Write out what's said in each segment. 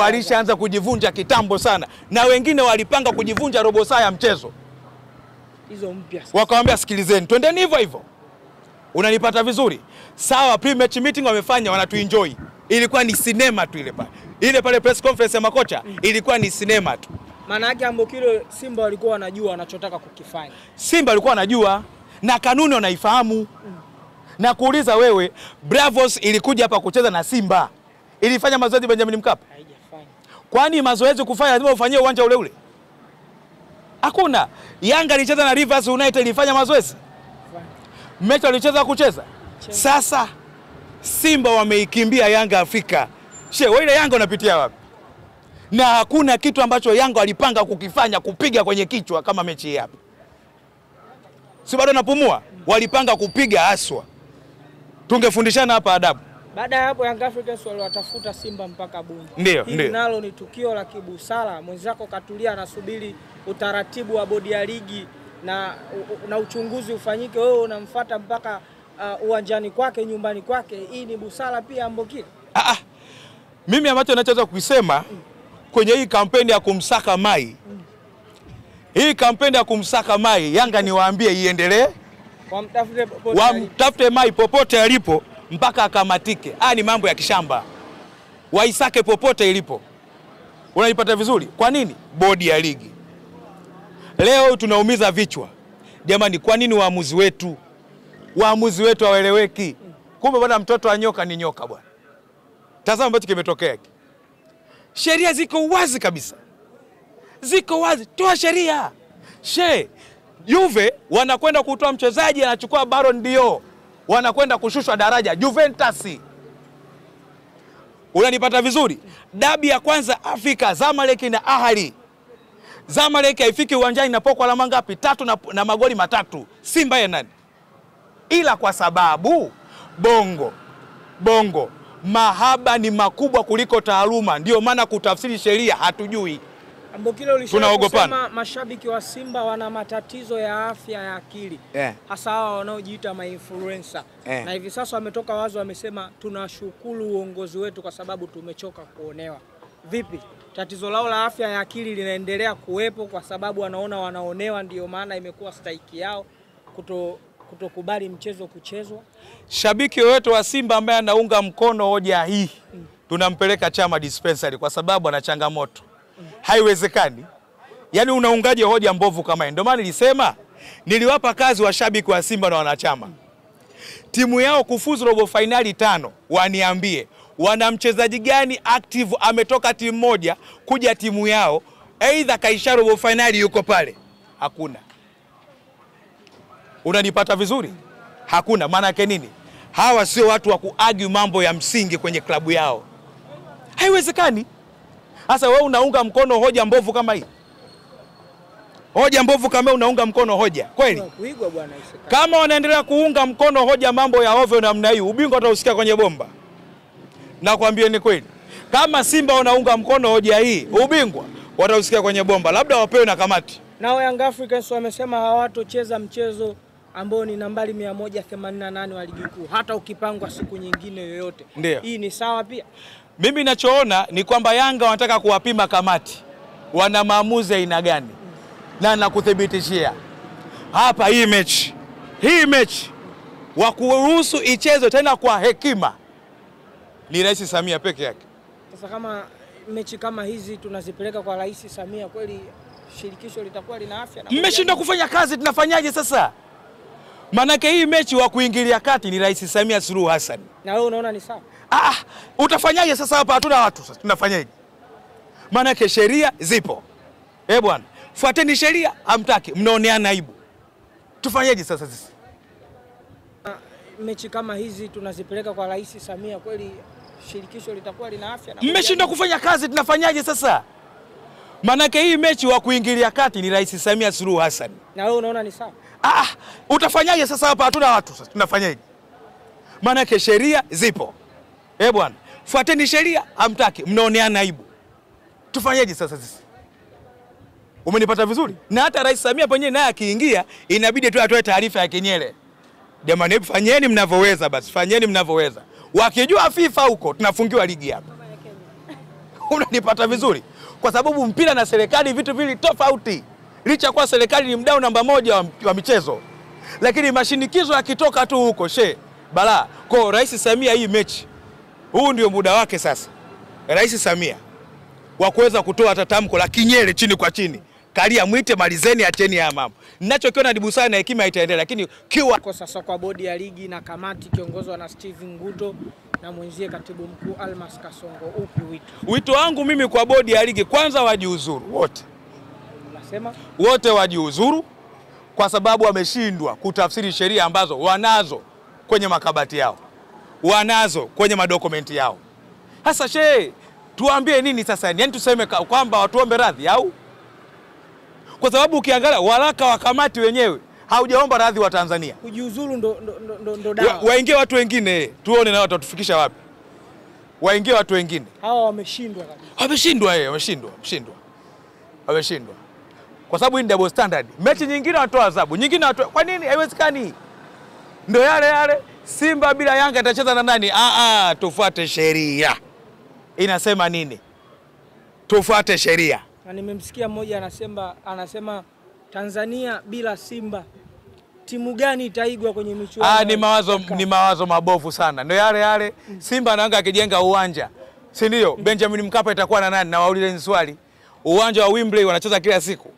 Walishaanza kujivunja kitambo sana, na wengine walipanga kujivunja robo saa ya mchezo. Hizo mpya sasa. Wakawaambia sikilizeni, twendeni hivyo hivyo. Unanipata vizuri? Sawa, pre-match meeting wamefanya, wanatuenjoy. Ilikuwa ni sinema tu ile pale. Ile pale press conference ya makocha ilikuwa ni sinema tu. Maana yake Ambokile Simba walikuwa wanajua wanachotaka kukifanya. Simba walikuwa wanajua na kanuni wanaifahamu. Na kuuliza wewe, Bravos ilikuja hapa kucheza na Simba. Ilifanya mazoezi Benjamin Mkapa? Haijafanya. Kwani mazoezi kufanya lazima ufanyie uwanja ule ule? Hakuna. Yanga ilicheza na Rivers United, ilifanya mazoezi? Mechi walicheza kucheza? Sasa Simba wameikimbia Yanga Afrika. She, wewe ile Yanga unapitia wapi? Na hakuna kitu ambacho Yanga walipanga kukifanya kupiga kwenye kichwa kama mechi hii hapa. Si bado napumua? Walipanga kupiga haswa. Tungefundishana hapa adabu. Baada ya hapo Young Africans waliwatafuta Simba mpaka Bunge. Ndio, hili ndio. Nalo ni tukio la kibusara. Mwenzako katulia anasubiri utaratibu wa bodi ya ligi na uchunguzi ufanyike, wewe unamfuata mpaka uwanjani kwake, nyumbani kwake. Hii ni busara pia Ambokile. Mimi ambacho ninachoweza kusema kwenye hii kampeni ya kumsaka Mai. Hii kampeni ya kumsaka Mai, Yanga niwaambie iendelee. Wamtafute popote. Wamtafute Mai popote alipo mpaka akamatike. Haya ni mambo ya kishamba. Waisake popote ilipo. Unaipata vizuri? Kwa nini? Bodi ya ligi. Leo tunaumiza vichwa. Jamani, kwa nini waamuzi wetu? Waamuzi wetu hawaeleweki. Kumbe bwana mtoto wa nyoka ni nyoka bwana. Tazama ambacho kimetokea. Sheria ziko wazi kabisa. Ziko wazi, toa sheria. She, Juve wanakwenda kutoa mchezaji anachukua Ballon d'Or. Wanakwenda kushushwa daraja Juventus. Unanipata vizuri? Dabi ya kwanza Afrika, Zamalek na Ahly. Zamalek haifiki uwanjani inapokwa alama ngapi? 3 na magoli 3. Simba ya nani? Ila kwa sababu bongo mahaba ni makubwa kuliko taaluma, ndio maana kutafsiri sheria hatujui. Ambokile ulisema mashabiki wa Simba wana matatizo ya afya ya akili, hasa hao wanaojiita ma-influencer. Na hivi sasa wametoka wazo, wamesema tunashukuru uongozi wetu kwa sababu tumechoka kuonewa. Vipi? Tatizo lao la afya ya akili linaendelea kuwepo kwa sababu wanaona wanaonewa, ndio maana imekuwa stahiki yao kutokubali mchezo kuchezwa. Shabiki yoyote wa Simba ambaye anaunga mkono hoja hii, tunampeleka Chama dispensary kwa sababu ana changamoto. Haiwezekani. Yaani unaungaje hoja mbovu kama hii? Ndio maana nilisema niliwapa kazi washabiki wa Simba na wanachama. Timu yao kufuzu robo finali 5, waniambie wana mchezaji gani active ametoka timu moja kuja timu yao, aidha kaisha robo finali yuko pale? Hakuna. Unanipata vizuri? Hakuna. Maana yake nini? Hawa sio watu wa kuargue mambo ya msingi kwenye klabu yao. Haiwezekani. Sasa wewe unaunga mkono hoja mbovu kama hii? Hoja mbovu kama unaunga mkono hoja kweli? Kama wanaendelea kuunga mkono hoja mambo ya ovyo namna hii, ubingwa utausikia kwenye bomba. Nakwambia ni kweli. Kama Simba wanaunga mkono hoja hii, ubingwa watausikia kwenye bomba, labda wapewe na kamati. Nao Young Africans wamesema hawatocheza mchezo ambao ni nambari 188 wa ligi kuu hata ukipangwa siku nyingine yoyote. Ndiyo. Hii ni sawa pia? Mimi ninachoona ni kwamba Yanga wanataka kuwapima kamati wana maamuzi aina gani. Na nakuthibitishia hapa hii mechi wa kuruhusu ichezwe tena kwa hekima ni Rais Samia peke yake. Sasa kama mechi kama hizi tunazipeleka kwa Rais Samia, kweli shirikisho litakuwa lina afya? Mmeshindwa kufanya kazi, tunafanyaje sasa? Manake hii mechi wa kuingilia kati ni Rais Samia Suluhu Hassan. Na wewe unaona ni sawa? Utafanyaje sasa hapa hatuna watu sasa. Tunafanyaje? Manake sheria zipo. Bwana, fuateni sheria, hamtaki, mnaoneana aibu. Tufanyaje sasa sisi? Mechi kama hizi tunazipeleka kwa Rais Samia, kweli shirikisho litakuwa lina afya? Mmeshindwa kufanya kazi, tunafanyaje sasa? Manake hii mechi wa kuingilia kati ni Rais Samia Suluhu Hassan. Na wewe unaona ni sawa? Utafanyaje sasa hapa hatuna watu sasa. Tunafanyaje? Manake sheria zipo. Bwana, fuateni sheria, hamtaki, mnaoneana aibu. Tufanyaje sasa sisi? Umenipata vizuri? Na hata Rais Samia mwenyewe naye akiingia inabidi tu atoe taarifa ya kinyele. Jamani, hebu fanyeni mnavyoweza basi, fanyeni mnavyoweza. Wakijua FIFA huko tunafungiwa ligi hapa. Unanipata vizuri? Kwa sababu mpira na serikali vitu vili tofauti. Licha kwa serikali ni mdau namba 1 wa michezo, lakini mashinikizo yakitoka tu huko she balaa. Kwa Rais Samia hii mechi, huu ndio muda wake sasa Rais Samia wa kuweza kutoa hata tamko la kinyele chini kwa chini. Kalia mwite, malizeni, acheni haya mambo. Ninachokiona ni busara na hekima itaendelea, lakini kiwa kwa sasa kwa bodi ya ligi na kamati kiongozwa na Steve Nguto na mwenzie katibu mkuu Almas Kasongo, upi wito? Wito wangu mimi kwa bodi ya ligi, kwanza wajiuzuru wote. Unasema? Wote wajiuzuru kwa sababu wameshindwa kutafsiri sheria ambazo wanazo kwenye makabati yao, wanazo kwenye madokumenti yao. Sasa shehe, tuambie nini sasa? Yaani tuseme kwamba watuombe radhi au? Kwa sababu ukiangalia waraka wa kamati wenyewe haujaomba radhi wa Tanzania. Kujiuzuru ndo dawa. Waingie watu wengine, tuone na watatufikisha wapi. Waingie watu wengine. Hawa wameshindwa kabisa. Wameshindwa wameshindwa. Kwa sababu hii ni double standard. Mechi nyingine wanatoa adhabu, nyingine wanatoa. Kwa nini? Haiwezekani. Ndio yale yale Simba bila Yanga itacheza na nani? Tufuate sheria. Inasema nini? Tufuate sheria. Na nimemsikia mmoja anasema Tanzania bila Simba timu gani itaigwa kwenye michuano? Ni mawazo mabovu sana. Ndio yale yale Simba na Yanga akijenga uwanja, si ndio? Benjamin Mkapa itakuwa na nani? Na waulize swali. Uwanja wa Wembley wanacheza kila siku.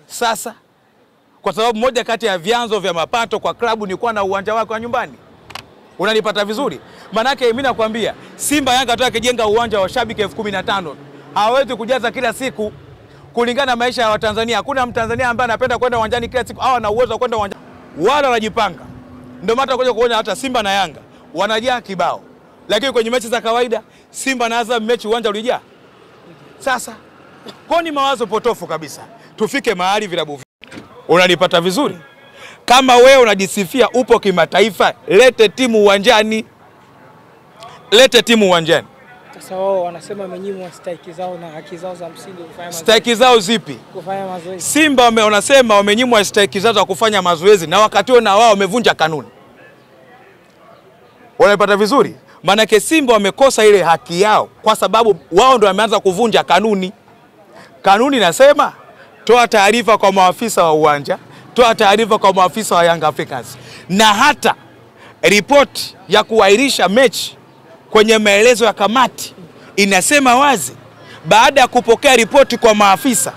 Sasa kwa sababu moja kati ya vyanzo vya mapato kwa klabu ni kuwa na uwanja wako wa nyumbani. Unanipata vizuri? Manake mimi nakwambia Simba Yanga tu akijenga uwanja wa shabiki 15,000 hawezi kujaza kila siku kulingana na maisha ya Watanzania. Hakuna Mtanzania ambaye anapenda kwenda uwanjani kila siku au ana uwezo wa kwenda uwanjani. Wala wanajipanga. Ndio maana tutakuja kuona hata Simba na Yanga wanajaa kibao. Lakini kwenye mechi za kawaida Simba na Azam mechi uwanja ulijaa. Sasa kwa ni mawazo potofu kabisa. Tufike mahali vilabu. Unanipata vizuri? Kama wewe unajisifia upo kimataifa, lete timu uwanjani. Lete timu uwanjani. Sasa wao wanasema wamenyimwa stahiki zao na haki zao za msingi kufanya mazoezi. Stahiki zao zipi? Kufanya mazoezi. Simba wanasema wamenyimwa stahiki zao za kufanya mazoezi na wakati huo na wao wamevunja kanuni. Wanapata vizuri? Maana Simba wamekosa ile haki yao kwa sababu wao ndio wameanza kuvunja kanuni. Kanuni inasema toa taarifa kwa maafisa wa uwanja, toa taarifa kwa maafisa wa Young Africans. Na hata ripoti ya kuahirisha mechi kwenye maelezo ya kamati inasema wazi, baada ya kupokea ripoti kwa maafisa,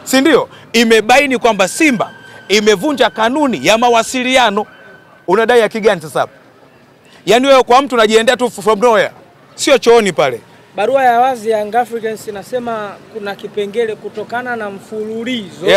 si ndio, imebaini kwamba Simba imevunja kanuni ya mawasiliano. Unadai haki gani sasa hapo? Yaani wewe kwa mtu unajiendea tu from nowhere, sio chooni pale. Barua ya wazi ya Young Africans inasema kuna kipengele kutokana na mfululizo